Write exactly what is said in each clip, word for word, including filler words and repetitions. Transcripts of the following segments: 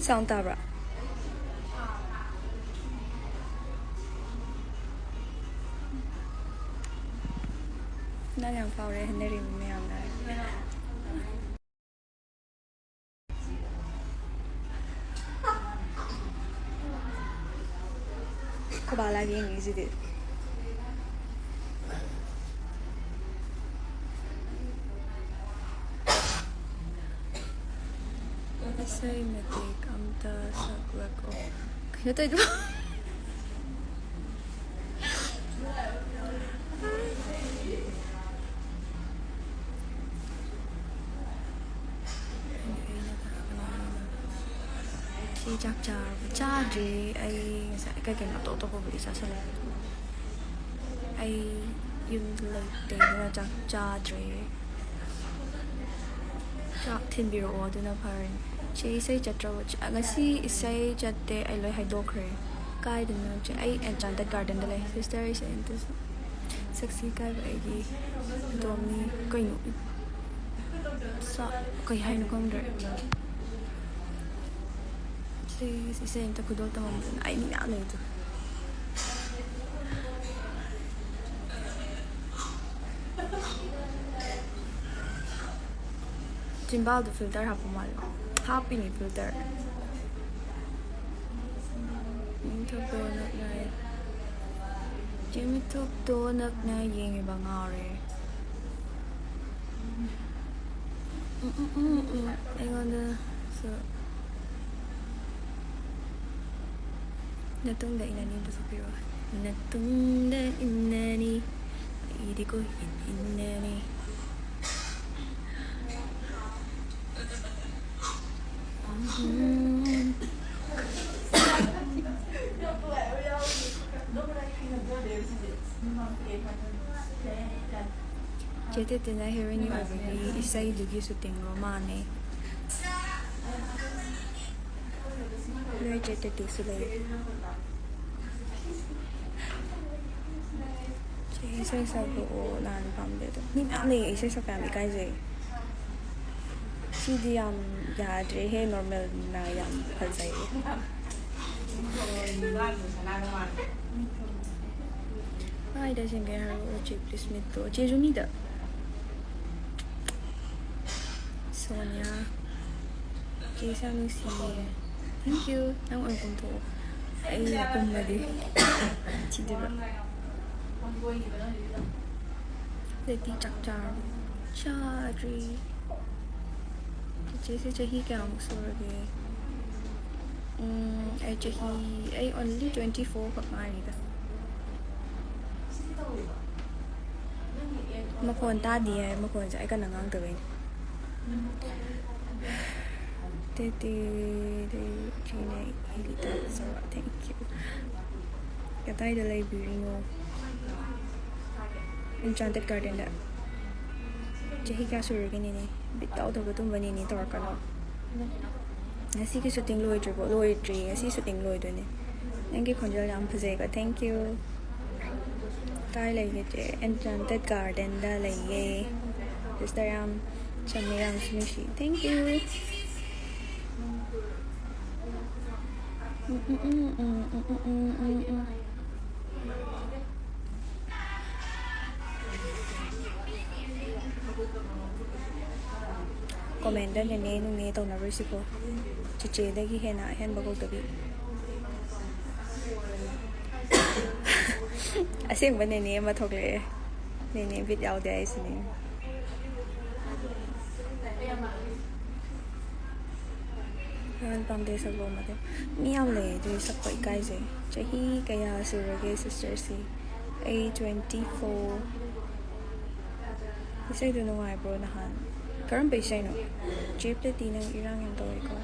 Sound ꯇꯥꯕ꯭ꯔꯥ? ꯅꯪ ꯌꯥꯝ ꯐꯥꯎꯔꯦ ꯍꯥꯏꯅꯔꯤꯕ ꯃꯌꯥꯝꯅ꯫ ꯈꯣꯕꯥ ꯂꯥꯏꯕ ꯌꯦꯡꯉꯤꯁꯤꯗꯤ꯫ ꯏꯁꯩ ꯃꯇꯦꯛ ꯑꯝꯇ ꯁꯛꯂꯛꯑꯣ꯫ ꯀꯩꯅꯣ ꯇꯧꯔꯤꯗꯨꯕꯣ? ꯁꯤ ꯆꯥꯛ ꯆꯥꯔꯕ? ꯆꯥꯗ꯭ꯔꯤ꯫ ꯑꯩ ꯉꯁꯥꯏ ꯀꯩ ꯀꯩꯅꯣ ꯑꯇꯣꯞ ꯑꯇꯣꯞꯄꯕꯨꯗꯤ ꯆꯥꯁꯜꯂꯦ꯫ ꯑꯩ ꯌꯨꯝꯗ ꯂꯩꯇꯦ, ꯑꯗꯨꯅ ꯆꯥꯛ ꯆꯥꯗ꯭ꯔꯦ꯫ ꯆꯥꯛ ꯊꯤꯟꯕꯤꯔꯛꯑꯣ, ꯑꯗꯨꯅ ꯐꯔꯅꯤ꯫ ꯆꯦ, ꯏꯁꯩ ꯆꯠꯇ꯭ꯔꯕꯣ? ꯆ-, ꯉꯁꯤ ꯏꯁꯩ ꯆꯠꯇꯦ, ꯑꯩ ꯂꯣꯏ ꯍꯥꯏꯗꯣꯛꯈ꯭ꯔꯦ꯫ ꯀꯥꯏꯗꯅꯣ ꯆꯦ? ꯑꯩ Enchanted Garden ꯗ ꯂꯩ꯫ Sister, ꯏꯁꯩ ꯑꯝꯇ ꯁꯛ-, ꯁꯛꯁꯤ ꯀꯥꯏꯕ ꯑꯩꯒꯤ ꯏꯗꯣꯝꯅꯤ꯫ ꯀꯩꯅꯣ? ꯁ-, ꯀꯩ ꯍꯥꯏꯅꯣ ꯈꯪꯗ꯭ꯔꯦ꯫ ꯁꯤ ꯏꯁꯩ ꯑꯝꯇ ꯈꯨꯗꯣꯜ ꯇꯝꯃꯝꯗꯅ ꯑꯩ ꯃꯤ ꯃꯌꯥꯝ ꯂꯩꯗꯣ꯫ ꯆꯤꯝꯕꯥꯜꯗꯣ filter ꯍꯥꯞꯄ ꯃꯥꯜꯂꯦ꯫ ꯍꯥꯞꯄꯤꯅꯤ filter꯫ ꯃꯤꯊꯨꯞꯇꯣ ꯅꯛꯅ, ꯆꯦ ꯃꯤꯊꯨꯞꯇꯣ ꯅꯛꯅ ꯌꯦꯡꯉꯤꯕ ꯉꯥꯎꯔꯦ꯫ ꯎꯝ, ꯎꯝ, ꯎꯝ, ꯎꯝ, ꯎꯝ꯫ ꯑꯩꯉꯣꯟꯗꯁꯨ ꯅꯇꯨꯡꯗ ꯏꯟꯅꯅꯤ ꯑꯝꯇ ꯁꯛꯄꯤꯔꯛꯑꯣ꯫ ꯅꯇꯨꯡꯗ ꯏꯟꯅꯅꯤ, ꯑꯩꯗꯤ ꯀꯣꯏ ꯏꯟ ꯏꯟꯅꯅꯤ꯫ ꯎꯝ꯫ ꯆꯦ ꯇꯦꯇꯦꯅ heroine ꯑꯣꯏꯕꯒꯤ ꯏꯁꯩꯗꯨꯒꯤ shooting ꯔꯣ ꯃꯥꯅꯦ꯫ ꯅꯣꯏ ꯆꯦ ꯇꯦꯇꯦꯁꯨ ꯂꯩ꯫ ꯏꯁꯩ ꯁꯛꯂꯛꯑꯣ ꯅꯍꯥꯟ ꯄꯥꯝꯗꯦ ꯑꯗꯣ꯫ ꯃꯤ ꯃꯌꯥꯝ ꯂꯩꯌꯦ ꯏꯁꯩ ꯁꯛꯄ ꯌꯥꯝ ꯏꯀꯥꯏꯖꯩ꯫ ꯁꯤꯗꯤ ꯌꯥꯝ ꯌꯥꯗ꯭ꯔꯦꯍꯦ, normalꯅ ꯌꯥꯝ ꯐꯖꯩꯌꯦ꯫ ꯀꯥꯏꯗ ꯁꯦꯝꯒꯦ ꯍꯥꯏꯔꯛꯑꯣ ꯆꯦ, please ꯃꯤꯠꯇꯣ꯫ ꯆꯦꯁꯨ ꯃꯤꯗ꯫ ꯁꯣꯅꯤꯌꯥ꯫ ꯆꯦꯁꯦ ꯌꯥꯝ ꯅꯨꯡꯁꯤꯌꯦ꯫ Thank you꯫ ꯅꯪ ꯑꯣꯏꯅ ꯀꯨꯝꯊꯣꯛꯑꯣ꯫ ꯑꯩ ꯀꯨꯝꯃꯗꯤ ꯊꯤꯗꯣꯏꯕ꯫ ꯍꯧꯖꯤꯛꯇꯤ ꯆꯥꯛ ꯆꯥꯔꯕꯣ? ꯆꯥꯗ꯭ꯔꯤ꯫ ꯆꯤꯆꯦꯁꯦ ꯆꯍꯤ ꯀꯌꯥꯃꯨꯛ ꯁꯨꯔꯒꯦ? ꯎꯝ, ꯑꯩ ꯆꯍꯤ, ꯑꯩ only twenty four ꯈꯛ ꯉꯥꯏꯔꯤꯗ꯫ ꯃꯈꯣꯟ ꯇꯥꯗꯤꯌꯦ, ꯃꯈꯣꯟꯁꯦ ꯑꯩ ꯀꯟꯅ ꯉꯥꯡꯗꯕꯩꯅꯦ꯫ ꯇꯦꯇꯦ, ꯇꯦꯇꯦ, ꯏꯆꯦꯅꯦ, ꯏꯂꯤꯇꯥ ꯐꯖꯕ, thank you꯫ ꯀꯗꯥꯏꯗ ꯂꯩꯕꯤꯔꯤꯅꯣ? Enchanted Gardenꯗ꯫ ꯆꯍꯤ ꯀꯌꯥ ꯁꯨꯔꯒꯦ ꯅꯦꯅꯦ? ꯕꯤꯠ ꯌꯥꯎꯗꯕ ꯑꯗꯨꯝꯕ ꯅꯦꯅꯦ ꯇꯧꯔꯛꯀꯅꯣ꯫ ꯉꯁꯤꯒꯤ shooting ꯂꯣꯏꯗ꯭ꯔꯤꯕꯣ? ꯂꯣꯏꯗ꯭ꯔꯤ, ꯉꯁꯤ shooting ꯂꯣꯏꯗꯣꯏꯅꯦ꯫ ꯅꯪꯒꯤ ꯈꯣꯟꯖꯦꯜ ꯌꯥꯝ ꯐꯖꯩꯕ, thank you꯫ ꯀꯥꯏ ꯂꯩꯒꯦ ꯆꯦ? Enchanted Gardenꯗ ꯂꯩꯌꯦ꯫ Sister ꯌꯥꯝ ꯆꯝꯃꯦ, ꯌꯥꯝꯁꯨ ꯅꯨꯡꯁꯤ, thank you꯫ ꯎꯝ, ꯎꯝ, ꯎꯝ꯫ Commentꯗ ꯅꯦꯅꯦ ꯅꯨꯡꯅꯦ ꯇꯧꯅꯔꯣꯏꯁꯤꯀꯣ꯫ ꯆꯤꯆꯦꯗꯒꯤ ꯍꯦꯟꯅ ꯑꯍꯦꯟꯕ ꯀꯧꯗꯕꯤ꯫ ꯑꯁꯦꯡꯕ ꯅꯦꯅꯦ ꯑꯃ ꯊꯣꯛꯂꯛꯑꯦ꯫ ꯅꯦꯅꯦ ꯕꯤꯠ ꯌꯥꯎꯗꯦ ꯍꯥꯏꯁꯤꯅꯦ꯫ ꯔꯣꯌꯦꯜ ꯄꯥꯝꯗꯦ ꯁꯛꯂꯣ ꯑꯃꯗꯤ꯫ ꯃꯤ ꯌꯥꯝ ꯂꯩꯌꯦ ꯑꯗꯨꯒꯤ ꯁꯛꯄ ꯏꯀꯥꯏꯖꯩ꯫ ꯆꯍꯤ ꯀꯌꯥ ꯁꯨꯔꯒꯦ sisterꯁꯤ? ꯑꯩ twenty four꯫ ꯏꯁꯩꯗꯣ ꯅꯨꯡꯉꯥꯏꯕ꯭ꯔꯣ ꯅꯍꯥꯟ? ꯀꯔꯝꯕ ꯏꯁꯩꯅꯣ? ꯆꯦꯞꯇꯗꯤ ꯅꯪ ꯏꯔꯥꯡ ꯌꯥꯝ ꯇꯧꯋꯦꯀꯣ꯫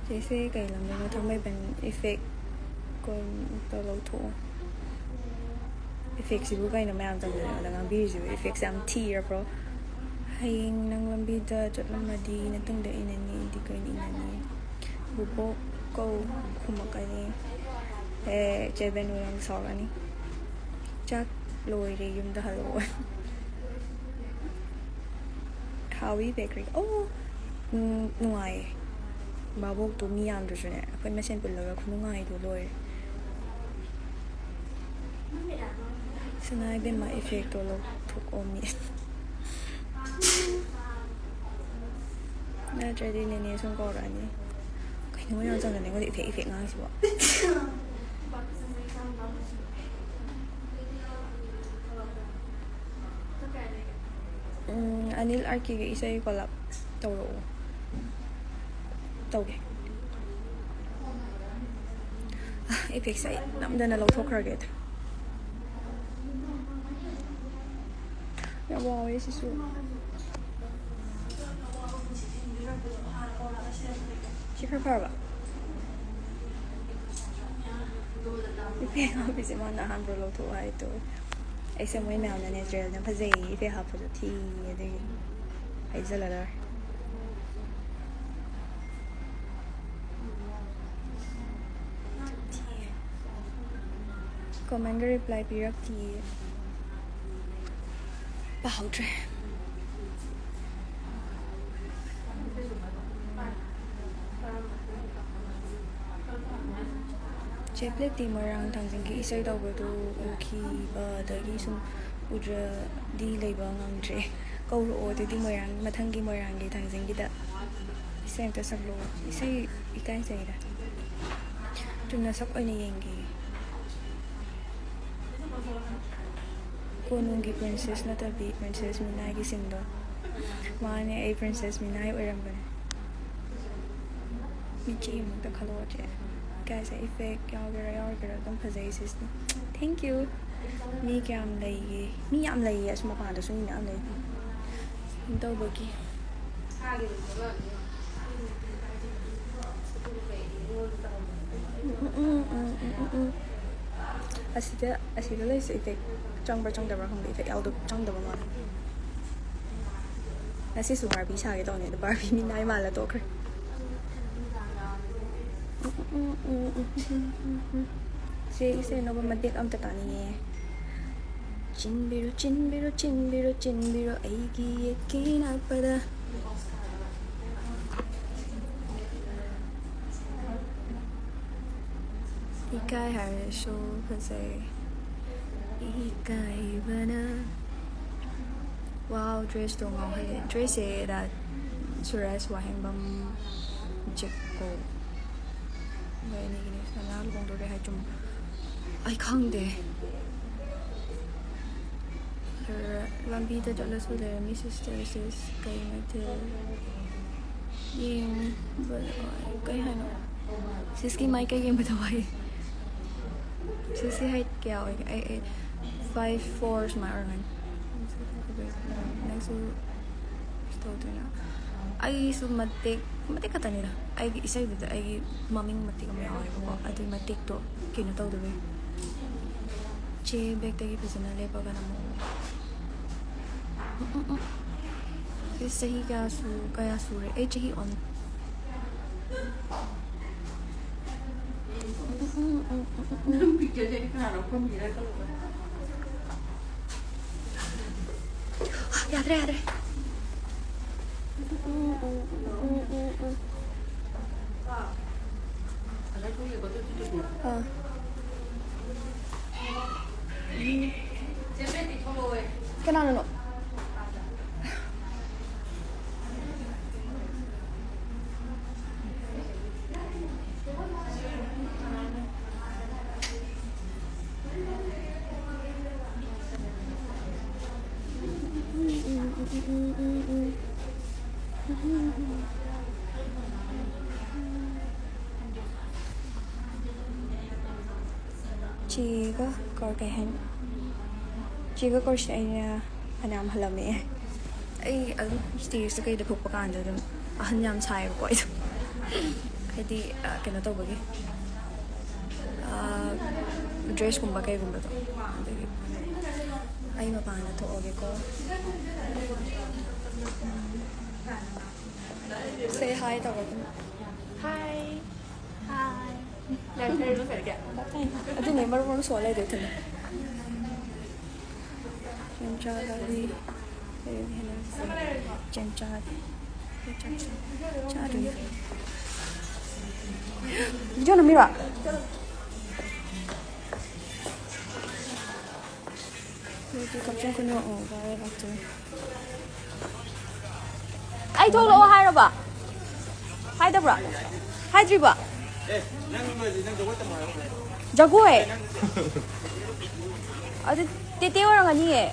ꯁꯤꯁꯦ ꯀꯩ ꯂꯝꯗꯅꯣ? ꯊꯥꯡꯃꯩꯕꯟ effect ꯀꯣꯟꯇ ꯂꯧꯊꯣꯛꯑꯣ꯫ Effectꯁꯤꯕꯨ ꯀꯩꯅꯣ ꯃꯌꯥꯝ ꯇꯧꯗꯅ ꯑꯩꯉꯣꯟꯗ ꯉꯥꯡꯕꯤꯔꯤꯁꯤꯕꯨ? Effectꯁꯦ ꯌꯥꯝ ꯊꯤꯔꯕ꯭ꯔꯣ? ꯍꯌꯦꯡ ꯅꯪ ꯂꯝꯕꯤꯗ ꯆꯠꯂꯝꯃꯗꯤ ꯅꯇꯨꯡꯗ ꯏꯅꯅꯤ, ꯑꯩꯗꯤ ꯀꯩꯅꯣ ꯏꯅꯅꯤ? ꯕꯨꯕꯣꯛ ꯀꯧ ꯈꯨꯝꯃꯛꯀꯅꯤ꯫ ꯑꯦ, ꯆꯦ ꯕꯦꯅꯨ ꯅꯪ ꯁꯥꯎꯔꯛꯑꯅꯤ꯫ ꯆꯥꯛ ꯂꯣꯏꯔꯦ, ꯌꯨꯝꯗ ꯍꯜꯂꯛꯑꯣ꯫ ꯍꯥꯎꯏ ꯕꯦꯀꯔꯤ꯫ ꯑꯣ, ꯎꯝ, ꯅꯨꯡꯉꯥꯏꯌꯦ꯫ ꯚꯥꯕꯣꯛꯇꯣ ꯃꯤ ꯌꯥꯝꯗ꯭ꯔꯁꯨꯅꯦ, ꯑꯩꯈꯣꯏ ꯃꯁꯦꯟ ꯄꯨꯜꯂꯒ ꯈꯨꯅꯨꯡꯉꯥꯏꯗꯣ ꯂꯣꯏꯔꯦ꯫ ꯁꯅꯥ ꯏꯕꯦꯝꯃ ꯏꯐꯦꯛꯇꯣ ꯂꯧꯊꯣꯛꯑꯣ ꯃꯤ꯫ ꯅꯠꯇ꯭ꯔꯗꯤ ꯅꯦꯅꯦ ꯁꯨꯝ ꯀꯧꯔꯛꯑꯅꯤ꯫ ꯀꯩꯅꯣ ꯃꯣꯏ ꯌꯥꯝ ꯆꯝꯅꯅꯦ ꯑꯩꯉꯣꯟꯗ ꯏꯐꯦꯛ ꯏꯐꯦꯛ ꯉꯥꯡꯉꯤꯁꯤꯕꯣ꯫ ꯎꯝ, ꯑꯅꯤꯜ ꯑꯥꯔ ꯀꯦꯒ ꯏꯁꯩ ꯀꯣꯂꯥꯞ ꯇꯧꯔꯛꯑꯣ꯫ ꯇꯧꯒꯦ꯫ ꯏꯐꯦꯛꯁꯦ ꯑꯩ ꯅꯝꯗꯅ ꯂꯧꯊꯣꯛꯈ꯭ꯔꯒꯦ ꯑꯗꯨ꯫ ꯌꯥꯝ ꯋꯥꯎꯋꯦ ꯁꯤꯁꯨ꯫ ꯁꯤ ꯈꯔ ꯐꯔꯕ? ꯏꯐꯦꯛ ꯍꯥꯞꯄꯤꯁꯦ ꯃꯥꯅ ꯑꯍꯥꯟꯕ ꯂꯧꯊꯣꯛꯑꯣ ꯍꯥꯏꯗꯣ꯫ ꯑꯩꯁꯦ ꯃꯣꯏ ꯃꯌꯥꯝꯅ ꯅꯦꯆꯔꯦꯜꯅ ꯐꯖꯩꯌꯦ, ꯏꯐꯦꯛ ꯍꯥꯞꯄꯗꯣ ꯊꯤꯌꯦ, ꯑꯗꯨꯒꯤ ꯍꯥꯏꯖꯜꯂ ꯂꯣꯏꯔꯦ꯫ ꯀꯃꯦꯟꯒ ꯔꯤꯄ꯭ꯂꯥꯏ ꯄꯤꯔꯛꯇꯤꯌꯦ꯫ ꯄꯥꯍꯧꯗ꯭ꯔꯦ꯫ ꯆꯦ ꯄ꯭ꯂꯦꯇꯤ ꯃꯣꯏꯔꯥꯡ ꯊꯥꯡꯖꯤꯡꯒꯤ ꯏꯁꯩ ꯇꯧꯕꯗꯨ ꯎꯈꯤꯕꯗꯒꯤ ꯁꯨꯝ ꯎꯗ꯭ꯔꯗꯤ ꯂꯩꯕ ꯉꯝꯗ꯭ꯔꯦ꯫ ꯀꯧꯔꯛꯑꯣ ꯑꯗꯨꯗꯤ ꯃꯣꯏꯔꯥꯡ, ꯃꯊꯪꯒꯤ ꯃꯣꯏꯔꯥꯡꯒꯤ ꯊꯥꯡꯖꯤꯡꯒꯤꯗ ꯏꯁꯩ ꯑꯝꯇ ꯁꯛꯂꯛꯑꯣ꯫ ꯏꯁꯩ ꯏꯀꯥꯏꯖꯩꯗ꯫ ꯆꯨꯝꯅ ꯁꯛ ꯑꯣꯏꯅ ꯌꯦꯡꯒꯦ꯫ ꯀꯣꯅꯨꯡꯒꯤ ꯄ꯭ꯔꯤꯟꯁꯦꯁ ꯅꯠꯇꯕꯤ ꯄ꯭ꯔꯤꯟꯁꯦꯁ ꯃꯤꯅꯥꯏꯒꯤ ꯁꯤꯟꯗꯣ꯫ ꯃꯥꯅꯦ, ꯑꯩ ꯄ꯭ꯔꯤꯟꯁꯦꯁ ꯃꯤꯅꯥꯏ ꯑꯣꯏꯔꯝꯕꯅꯦ꯫ ꯃꯤꯠꯆꯤ ꯑꯃꯨꯛꯇ ꯈꯜꯂꯛꯑꯣ ꯆꯦ꯫ ꯏꯀꯥꯏꯁꯦ ꯏꯐꯦꯛ ꯌꯥꯎꯒꯦꯔꯥ ꯌꯥꯎꯔꯣꯏꯒꯦꯔꯥ ꯑꯗꯨꯝ ꯐꯖꯩ ꯁꯤꯁꯤꯅ꯫ Thank you꯫ ꯃꯤ ꯀꯌꯥꯝ ꯂꯩꯒꯦ? ꯃꯤ ꯌꯥꯝ ꯂꯩꯌꯦ, ꯑꯁ ꯃꯄꯥꯟꯗꯁꯨ ꯃꯤ ꯃꯌꯥꯝ ꯂꯩ꯫ ꯀꯩꯅꯣ ꯇꯧꯕꯒꯤ꯫ ꯎꯝ, ꯎꯝ, ꯎꯝ, ꯎꯝ, ꯎꯝ, ꯎꯝ, ꯎꯝ꯫ ꯑꯁꯤꯗ, ꯑꯁꯤꯗ ꯂꯩꯁꯦ ꯏꯐꯦꯛ ꯆꯪꯕ꯭ꯔꯥ ꯆꯪꯗꯕ꯭ꯔꯥ ꯈꯪꯗꯦ, ꯏꯐꯦꯛ ꯌꯥꯎꯗ-, ꯆꯪꯗꯕ ꯃꯥꯜꯂꯦ꯫ ꯉꯁꯤꯁꯨ ꯕꯥꯔꯕꯤ ꯁꯥꯒꯦ ꯇꯧꯅꯦ, ꯑꯗꯣ ꯕꯥꯔꯕꯤ ꯃꯤꯅꯥꯏ ꯃꯥꯜꯂ ꯇꯣꯛꯈ꯭ꯔꯦ꯫ ꯎꯝ, ꯎꯝ, ꯎꯝ, ꯎꯝ, ꯎꯝ, ꯎꯝ, ꯎꯝ꯫ ꯁꯤ ꯏꯁꯩ ꯑꯅꯧꯕ ꯃꯇꯦꯛ ꯑꯝꯇ ꯇꯥꯅꯤꯡꯉꯦ꯫ ꯆꯤꯟꯕꯤꯔꯣ, ꯆꯤꯟꯕꯤꯔꯣ, ꯆꯤꯟꯕꯤꯔꯣ, ꯆꯤꯟꯕꯤꯔꯣ ꯑꯩꯒꯤ ꯌꯦꯠꯀꯤ ꯅꯥꯛꯄꯗ꯫ ꯏꯀꯥꯏ ꯍꯥꯏꯔꯁꯨ ꯐꯖꯩ꯫ ꯏꯀꯥꯏꯕꯅ꯫ Wow, dress ꯇꯣ ꯉꯥꯎꯍꯜꯂꯦ꯫ Dress ꯁꯦ ꯔꯥ-, ꯁꯨꯔꯖ ꯋꯥꯍꯦꯡꯕꯝ ꯖꯦꯀꯣ꯫ ꯃꯣꯏ ꯑꯅꯤꯒꯤꯅꯦ꯫ ꯁꯅꯥ ꯂꯨꯍꯣꯡꯗꯣꯔꯦ ꯍꯥꯏ ꯆꯨꯝ-, ꯑꯩ ꯈꯪꯗꯦ꯫ ꯂꯝꯕꯤꯗ ꯆꯠꯂꯁꯨ ꯂꯩꯔꯝꯃꯤ ꯁꯤꯁꯇꯔꯁꯦ꯫ ꯀꯩ ꯃꯊꯦꯜ ꯌꯦꯡꯕ? ꯀꯩ ꯍꯥꯏꯅꯣ? ꯁꯤꯁꯀꯤ ꯃꯥꯏꯀꯩ ꯌꯦꯡꯕꯗ ꯋꯥꯏ꯫ ꯁꯤꯁꯀꯤ height ꯀꯌꯥ ꯑꯣꯏꯒꯦ? ꯑꯩ, ꯑꯩ five four ꯁꯨꯃꯥꯏꯅ ꯑꯣꯏꯔꯝꯒꯅꯤ꯫ ꯅꯪꯁꯨ ꯇꯧꯗꯣꯏꯅꯣ? ꯑꯩꯁꯨ ꯃꯇꯦꯛ, ꯃꯇꯦꯛ ꯈꯛꯇꯅꯤꯗ꯫ ꯑꯩꯒꯤ ꯏꯁꯩꯗꯨꯗ ꯑꯩꯒꯤ ꯃꯃꯤꯡ ꯃꯇꯦꯛ ꯑꯃ ꯌꯥꯎꯋꯦꯕꯀꯣ꯫ ꯑꯗꯨꯏ ꯃꯇꯦꯛꯇꯣ ꯀꯩꯅꯣ ꯇꯧꯗꯕꯩ꯫ ꯆꯦ ꯕꯦꯛꯇꯒꯤ ꯐꯖꯅ ꯂꯦꯞꯄꯒ ꯅꯝꯃꯛꯑꯣ꯫ ꯎꯝ, ꯎꯝ, ꯎꯝ꯫ ꯁꯤ ꯆꯍꯤ ꯀꯌꯥ ꯁꯨ-, ꯀꯌꯥ ꯁꯨꯔꯦ? ꯑꯩ ꯆꯍꯤ ꯑꯣꯟ-, ꯎꯝ, ꯎꯝ, ꯎꯝ, ꯎꯝ, ꯎꯝ, ꯎꯝ꯫ ꯅꯪ picture ꯁꯦ ꯀꯅꯥꯅꯣ ꯐꯝꯃꯤꯔ ꯈꯜꯂꯨꯕ꯫ ꯌꯥꯗ꯭ꯔꯦ, ꯌꯥꯗ꯭ꯔꯦ꯫ ꯎꯝ, ꯎꯝ, ꯎꯝ, ꯎꯝ, ꯎꯝ, ꯎꯝ꯫ ꯑꯥ꯫ ꯀꯅꯥꯅꯅꯣ? ꯆꯦꯒ ꯀꯧꯔ ꯀꯩ ꯍꯥꯏꯅꯤ? ꯆꯦꯒ ꯀꯧꯔꯁꯦ꯫ ꯑꯩꯅ ꯐꯅꯌꯥꯝ ꯍꯜꯂꯝꯃꯦ꯫ ꯑꯩ ꯑꯗꯨꯝ stage ꯇ ꯀꯩꯗ ꯊꯣꯛꯄ ꯀꯥꯟꯗ ꯑꯗꯨꯝ ꯑꯍꯟ ꯌꯥꯝ ꯁꯥꯏꯌꯦꯕꯀꯣ ꯑꯩꯗꯣ꯫ ꯍꯥꯏꯗꯤ, ꯑ, ꯀꯩꯅꯣ ꯇꯧꯕꯒꯤ, ꯑ, dress ꯀꯨꯝꯕ ꯀꯩꯒꯨꯝꯕꯗꯣ꯫ ꯑꯗꯨꯒꯤ ꯑꯩ ꯃꯄꯥꯟꯗ ꯊꯣꯛꯑꯒꯦꯀꯣ꯫ Say hi ꯇꯧꯔꯣ ꯑꯗꯨꯝ꯫ Hi. Hi. ꯑꯗꯨꯅꯦ ꯃꯔꯨ ꯃꯔꯨ ꯁꯣꯛꯑ ꯂꯩꯗꯣꯏ ꯏꯊꯟꯗ꯫ ꯆꯦꯝꯆꯥ ꯆꯥꯕꯤ꯫ ꯆꯦꯝꯆꯥ꯫ ꯆꯥꯗ꯭ꯔꯤ꯫ ꯚꯤꯗꯤꯑꯣ ꯅꯝꯃꯤꯔꯣ? ꯑꯗꯨꯗꯤ ꯀꯛꯆꯤꯡ ꯈꯨꯅꯧ ꯑꯃꯨꯛ ꯚꯥꯏꯔꯦꯜ ꯂꯥꯛꯇꯣꯏꯅꯤ꯫ ꯑꯩ ꯊꯣꯛꯂꯛꯑꯣ ꯍꯥꯏꯔꯕ? ꯍꯥꯏꯗꯕ꯭ꯔꯣ? ꯍꯥꯏꯗ꯭ꯔꯤꯕꯣ? ꯖꯒꯣꯏ? ꯑꯗꯨ ꯇꯦꯇꯦ ꯑꯣꯏꯔꯝꯒꯅꯤꯌꯦ꯫